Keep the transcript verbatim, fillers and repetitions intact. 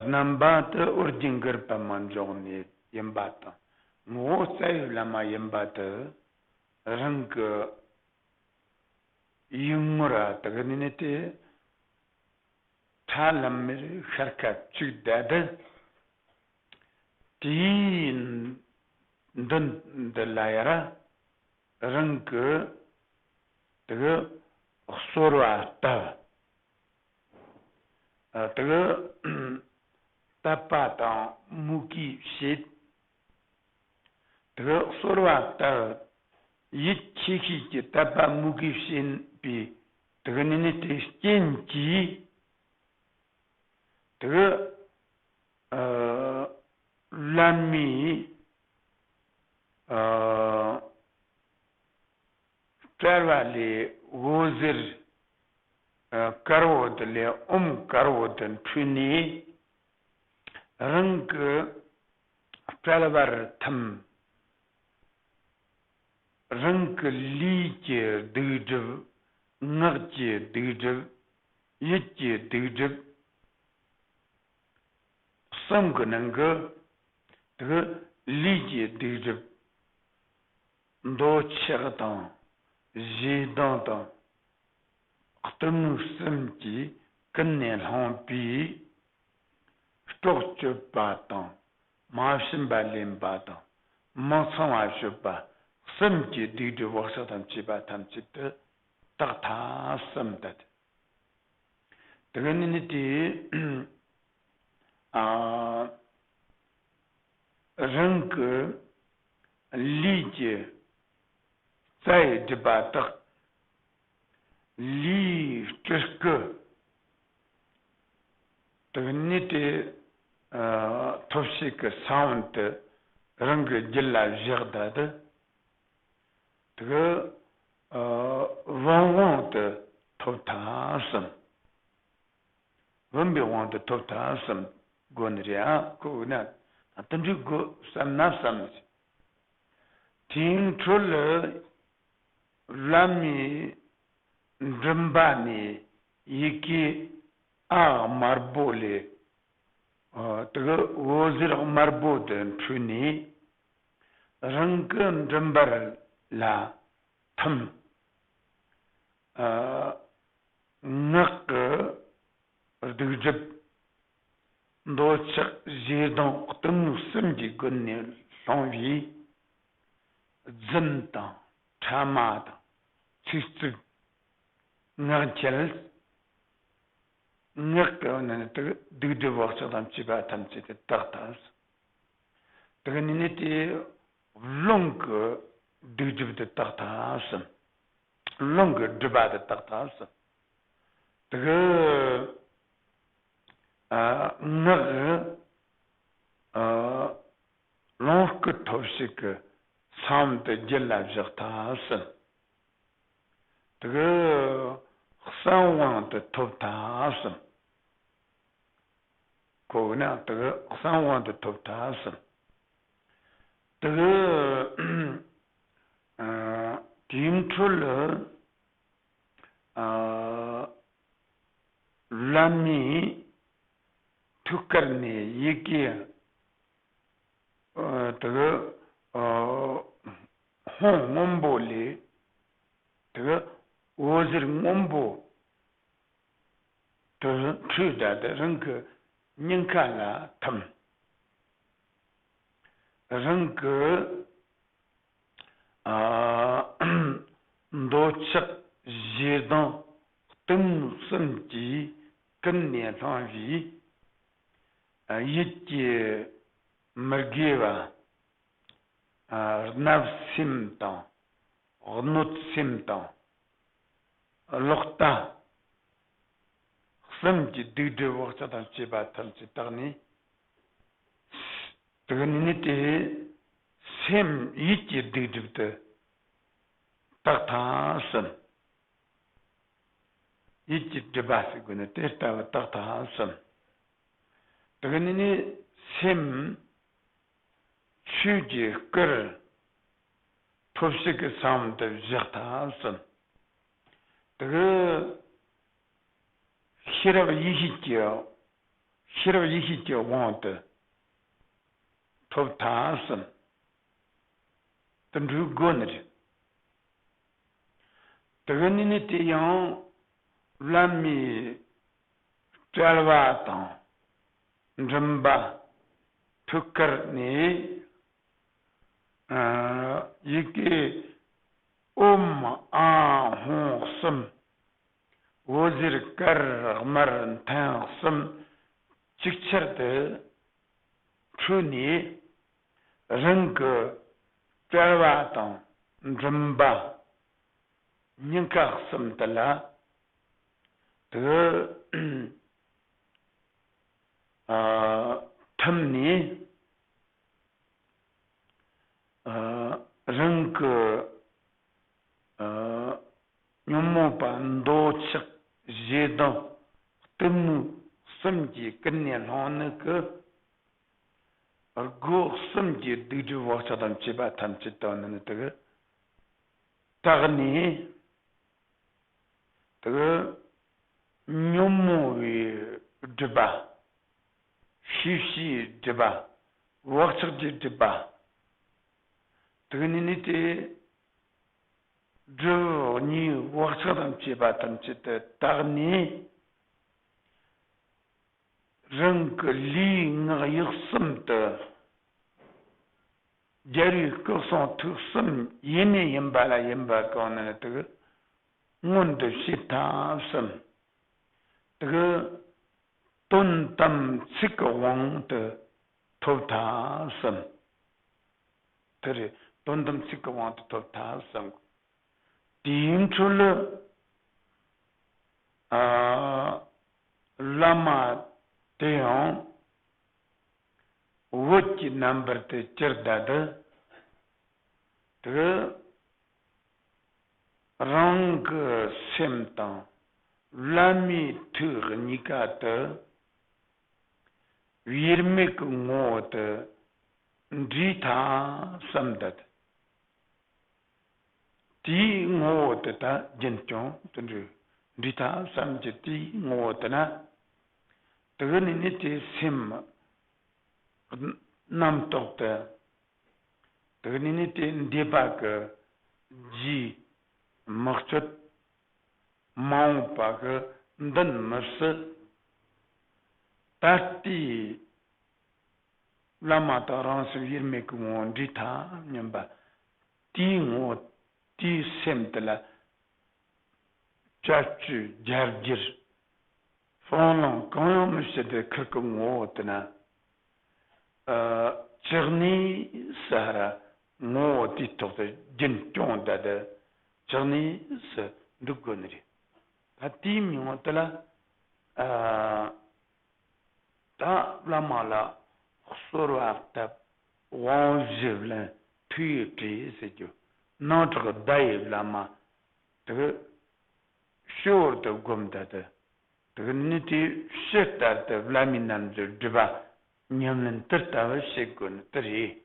རྣམ་པ་དེ་ཨོ་རྒྱན་གུ་རུ་པདྨ་འབྱུང་གནས་ཡིན་པ་དང་། ངོ་བོ་རྩ་བའི་བླ་མ་ཡིན་པ་དེ་རང་གི་ཡུལ་ངོར་དེ་གི་ནི་ནི་དེ་ཁྲ་ལམ་མེར་ཤར་ཁ་བཅུག་བསྡད་དེ། དེའི་མདུན་འདི་ལ་ཡར་རང་གི་དེ་གི་གསོལ་བ་བཏབ། ཨ། དེ་གི་དད་པ་དང་མོས་གུས་བྱེད། དེ་གི་གསོལ་བ་བཏབ། ཡིད་ཆེས་ཤོས་ཀྱི་དད་པ་མོས་གུས་བྱེད་པའི་དེ་གི་ནི་ནི་དེ་རྐྱེན་གྱིས། དེ་གི་ཨ་བླ་མའི་ཨ་དཔྲལ་བ་ལས་འོད་ཟེར་ཨ་དཀར་བོ་དེ་ལས་ཨོམ་དཀར་བོ་དེ་འཕྲོས་ནས། རང་གི་དཔྲལ་བར་ཐིམ། རང་གི་ལུས་ཀྱི་སྡིག་སྒྲིབ། ངག་གི་སྡིག་སྒྲིབ། ཡིད་ཀྱི་སྡིག་སྒྲིབ། གསུམ་གྱི་ནང་གི་དེ་གི་ལུས་ཀྱི་སྡིག་སྒྲིབ། འདོད་ཆགས་དང་། ཞེ་སྡང་དང་། གཏི་མུག་གསུམ་གྱིས་ཀུན་ནས་བསླངས་པའི་སྲོག་གཅོད་པ་དང་། མ་བྱིན་པ་ལེན་པ་དང་། མི་ཚངས་པར་སྤྱོད་པ་གསུམ་གྱི་སྡིག་སྒྲིབ་བག་ཆགས་དང་བཅས་པ་ཐམས་ཅད་དེ་དག་ཐལ་གསུངས་ཏེ། དེ་གི་ནི་ནི་དེ་ཨ་རང་གི་ལུས་ཀྱི་རྩ་བའི་སྒྲིབ་པ་དག། ལུས་སྤྲུལ་སྐུ་དེ་གི་ནི་དེ་ཨ་ཐོབ་བྱེད་ཀྱི་ས་བོན་དེ་རང་གི་རྒྱུད་ལ་བཞག་ད་དེ། དེ་གི་ཨ་བུམ་དབང་དུ་ཐོབ་ཐལ་གསུངས། བུམ་པའི་དབང་དུ་ཐོབ་ཐལ་གསུངས་དགོས་ནི་རེད་ཨ། ཁོ་འོ་ན་དེ་འདྲ་དགོས་བསམ་ན་བསམ་ནི། དེའི་འཕྲོ་ལ་བླ་མའི་མགྲིན་པ་ནས་ཡི་གེ་ཨ་དམར་པོ་ལས། ཨ་དེ་གི་འོད་ཟེར་དམར་པོ་དེ་འཕྲོས་ནས་རང་གི་མགྲིན་པར་ལ་ཐིམ། ཨ་ངག་གི་སྡིག་སྒྲིབ། འདོད་ཆགས་ཞེ་སྡང་གཏི་མུག་གསུམ་གྱིས་ཀུན་ནས་བསླངས་པའི་རྫུན་དང་ཕྲ་མ་དང་ཚིག་རྩུབ། ངག་འཁྱལ། ངག་གི་ནི་དེ་གི་སྡིག་སྒྲིབ་བག་ཆགས་དང་བཅས་པ་ཐམས་ཅད་དེ་དག་ཐལ། དེ་གི་ནི་ནི་དེ་རླུང་གི་སྡིག་སྒྲིབ་དེ་དག་ཐལ་གསུངས། རླུང་གི་སྒྲིབ་པ་དེ་དག་ཐལ་གསུངས། དེ་གི་ཨ་ངག་གི་ཨ་ལོངས་སྐུ་ཐོབ་བྱེད་ཀྱི་ས་བོན་དེ་རྒྱུད་ལ་བཞག་ཐལ་གསུངས། དེ་གི་གསང་དབང་དུ་ཐོབ་ཐལ་གསུངས། ཁོ་བོ་ན་དེ་གི་གསང་དབང་དུ་ཐོབ་ཐལ་གསུངས། དེ་གི་ཨ་དེའི་འཕྲོ་ལ་ཨ་བླ་མའི་ཐུགས་ཀར་ནས་ཡི་གེ་ཨ་དེ་གི་ཨ་ཧོང་སྔོན་པོ་ལས་དེ་གི་འོད་ཟེར་སྔོན་པོ་དེ་འཕྲོས་ད་དེ་རང་གི་སྙིང་ཁ་ལ་ཐིམ། རང་གི་ཨ་འདོད་ཆགས་ཞེ་སྡང་གཏི་མུག་གསུམ་གྱིས་ཀུན་ནས་བསླངས་པའི་ཡིད་ཀྱི་མི་དགེ་བ། ཨ་བརྣབ་སེམས་དང་། གནོད་སེམས་དང་། ལོག་ལྟ་གསུམ་གྱི་སྡིག་སྒྲིབ་བག་ཆགས་དང་བཅས་པ་ཐམས་ཅད་དག་ནས། དེ་གི་ནི་ནི་དེ་སེམས་ཡིད་ཀྱི་སྡིག་སྒྲིབ་དེ་དག་ཐལ་གསུངས། ཡིད་ཀྱི་སྒྲིབ་པ་ཟེར་དགོས་ནི་དེ་ལྟ་བུ་དག་ཐལ་གསུངས། དེ་གི་ནི་ནི་སེམས་ཆོས་ཀྱི་སྐུར་ཐོབ་བྱེད་ཀྱི་ས་བོན་དུ་བཞག་ཐལ་གསུངས། དེ་གི་ཤེས་རབ་ཡེ་ཤེས་ཀྱི་ ཤེས་རབ་ཡེ་ཤེས་ཀྱི་དབང་དུ་ཐོབ་ཐལ་བསམ། དེ་འདྲའི་སྒོ་ནས་རེད། དེ་གི་ནི་ནི་དེ་ཡང་བླ་མའི་སྤྲུལ་པ་དང་མགྲིན་པ་ཐུགས་ཀར་ནས། ཨ། ཡི་གེ་ཨོཾ་ཨཱཿཧཱུྃ་གསུམ། འོད་ཟེར་ཀརྨར་མཐིང་གསུམ་ཅིག་ཆར་དུ་འཕྲོས་ནས། རང་གི་སྤྲུལ་པ་དང་མགྲིན་པ་སྙིང་ག་གསུམ་དེ་ལ་དེ་ཨ་ཐིམ་ནས། ཨ། རང་གི་ཨ་ཉོན་མོངས་པ་འདོད་ཆགས་ཞེ་སྡང་གཏི་མུག་གསུམ་གྱིས་ཀུན་ནས་བསླངས་ནས་ཀྱི་སྒོ་གསུམ་གྱི་སྡིག་སྒྲིབ་བག་ཆགས་དང་བཅས་པ་ཐམས་ཅད་དང་ནི་དེ་གི་དག་ནས། དེ་གི་ཉོན་མོངས་པའི་སྒྲིབ་པ། ཤེས་བྱའི་སྒྲིབ་པ། བག་ཆགས་ཀྱི་སྒྲིབ་པ། དེ་གི་ནི་ནི་དེ་སྒྲིབ་གཉིས་བག་ཆགས་དང་བཅས་པ་ཐམས་ཅད་དེ་དག་ནས། རང་གི་ལུས་ངག་ཡིད་གསུམ་དུ་རྒྱལ་བའི་སྐུ་གསུང་ཐུགས་གསུམ་ཡེ་ནས་ཡིན་པ་ལ་ཡིན་པ་གང་ནས་དེ་གི་མངོན་དུ་བྱེད་ཐལ་བསམ། དེ་གི་དོན་དམ་ཚིག་གི་དབང་དུ་ཐོབ་ཐལ་བསམ། དེ་རེད། དོན་དམ་ཚིག་གི་དབང་དུ་ཐོབ་ཐལ་བསམ། དེའི་འཕྲོ་ལ། ཨ། བླ་མ་དེ་ཡང་བོད་ཀྱི་རྣམ་པར་དུ་གྱུར་ད་དུ། དེ་རང་གི་སེམས་དང་བླ་མའི་ཐུགས་གཉིས་ཀ་དུ་དབྱེར་མེད་ཀྱི་ངོ་བོ་དུ་འདྲེས་ཐལ་བསམ་ད་དུ། དེའི་ངོ་བོ་དེ་ད་རྒྱུན་སྐྱོང་དུ་འགྲོ། འདྲེས་ཐལ་བསམ་གྱི་དེའི་ངོ་བོ་དེ་ན། དེ་གི་ནི་ནི་དེ་སེམས་རྣམ་རྟོག་དེ། དེ་གི་ནི་ནི་དེ་འདས་པ་གི་རྗེས་མི་གཅོད། མ་འོངས་པ་གི་མདུན་མི་བསུ། ད་ལྟའི་བླ་མ་དང་རང་སེམས་དབྱེར་མེད་ཀྱི་ངོ་བོ་འདྲེས་ཐལ་སྙམ་པ། དེའི་ངོ་བོ་དེའི་སེམས་དེ་ལ་བྱ་སྤྱོད་རྒྱལ་རྒྱུར་སྤང་བླང་གང་ཡང་མི་བྱེད་དེ་ཁིར་གི་ངོ་བོ་དེ་ན། ཨ། ཇི་སྙེད་སུ་ཧ་ར་ངོ་བོ་དེའི་ཐོག་ཏུ་རྒྱུན་སྐྱོང་ད་དེ་ཇི་སྙེད་སུ་འདུག་དགོས་ནི་རེད། ད་དེའི་མྱོང་དེ་ལ། ཨ། ད་བླ་མ་ལ་གསོལ་བ་བཏབ། དབང་བཞི་ལེན། ཐུགས་ཡིད་བྲེས་ཟེར་རྒྱུ། སྣང་གྲགས་བརྡ་ཡི་བླ་མ་དེ་གི་ཞི་བར་དུ་བསྒོམ་ད་དེ། དེ་གི་ནི་དེའི་ཕྱི་ལྟར་དུ་བླ་མའི་རྣམ་འགྱུར་སྒྲུབ་པ་ཉམས་ལེན་དེ་ལྟ་བུ་བྱེད་དགོས་ནི་དེ་རེད།